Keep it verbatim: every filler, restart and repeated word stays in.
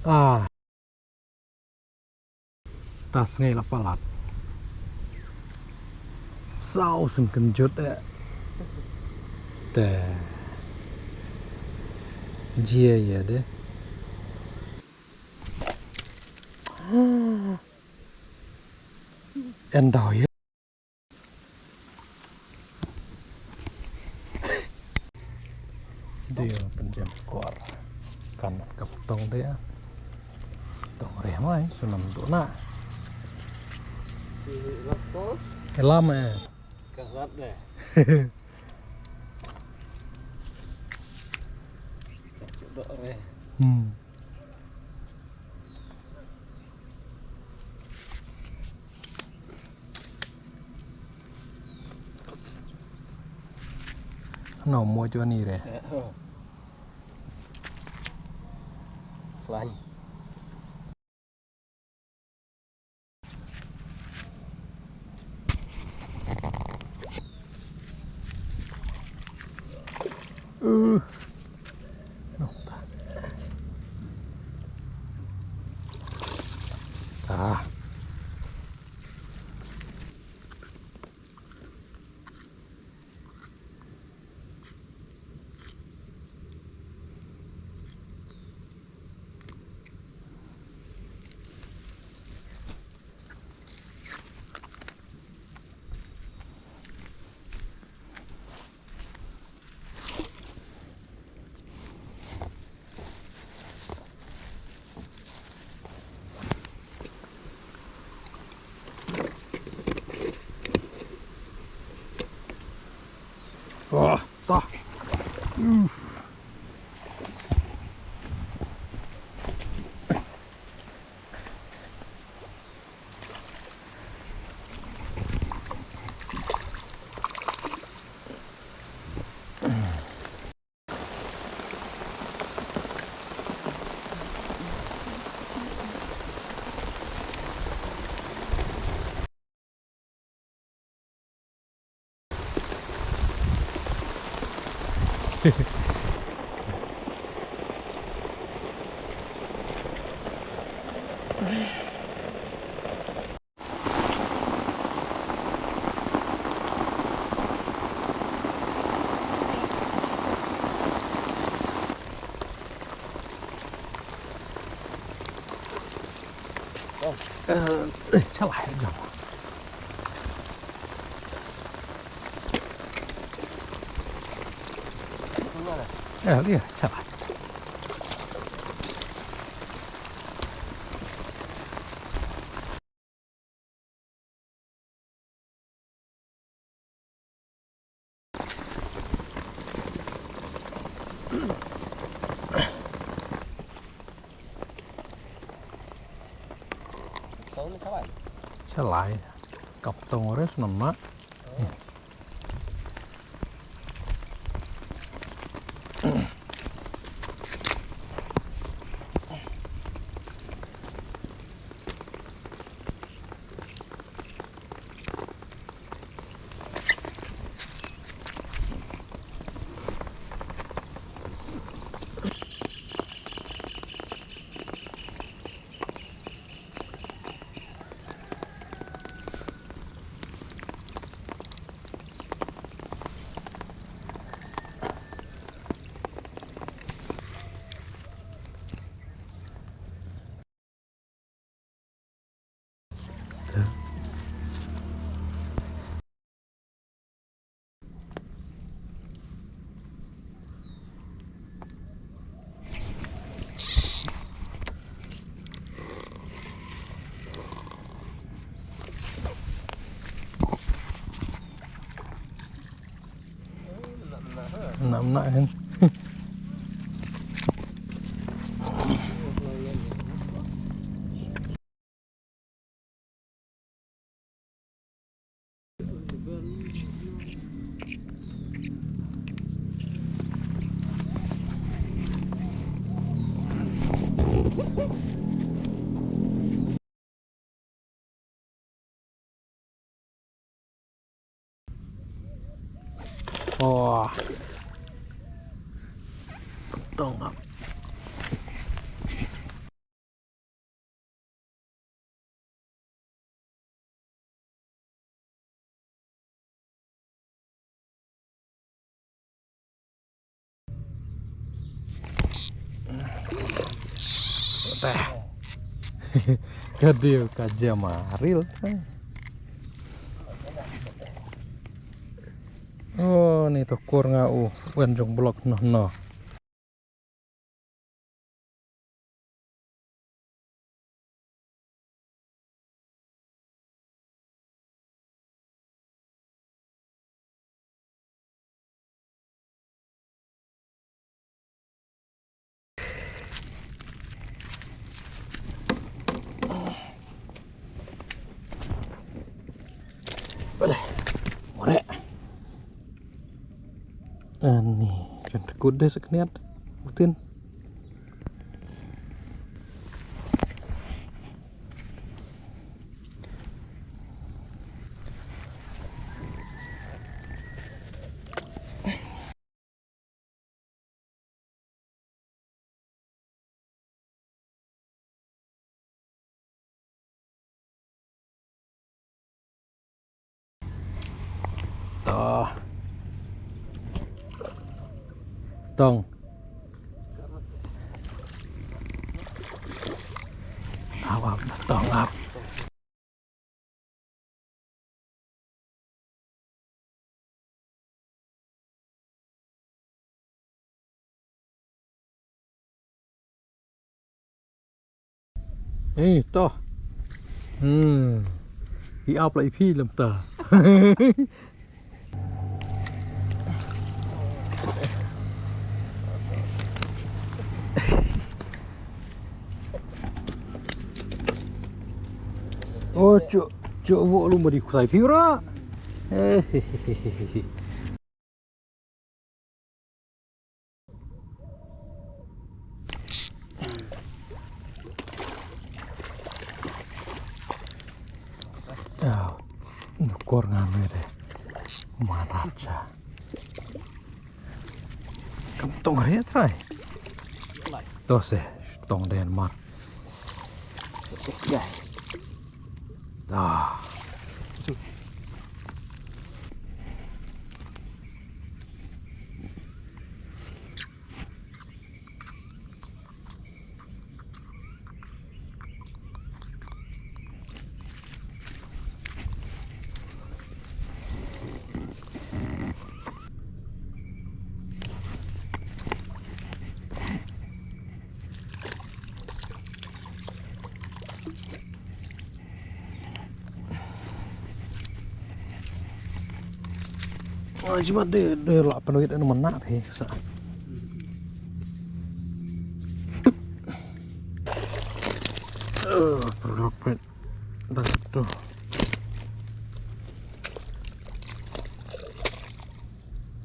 Ah. Ta sngi la palat. Saw sngewkynjut eh. Te. Jia ïa de. Endau ïa. Dei pynjem kwar. Kan ka tong dei. Tong re mai sunam tu na. Lam eh. Ka rat deh. Dok re. Hmm. No mo jo ni re. Khlaiñ. Uh. No, ta. Ta. Oh, tah. Uf. Eh, eh, chalai jam. Eh, dia chalai. Chalai. Kap tong res nama. Mena mena kan. Oh. Tong. Ka dei ka jia ma ril. Oh, ni to kur nga u wen jong blok noh noh. Bale. More. Ani, jan tekut deh sekniat. Butin. To. Tong. Ap, ap, tong, ap. Eh, to. Hmm. I ap la i phi lem ta. Oh, cuk, cuk, wo lu mari kusai phi ra. Eh, Tau, nukor ngan me de. Manat sa. Kam tong re trai. To se, tong den mar. Dah. Ai, jimat de, de la penuit anu mana phi sa. Eh, perlu pet. Dah tu.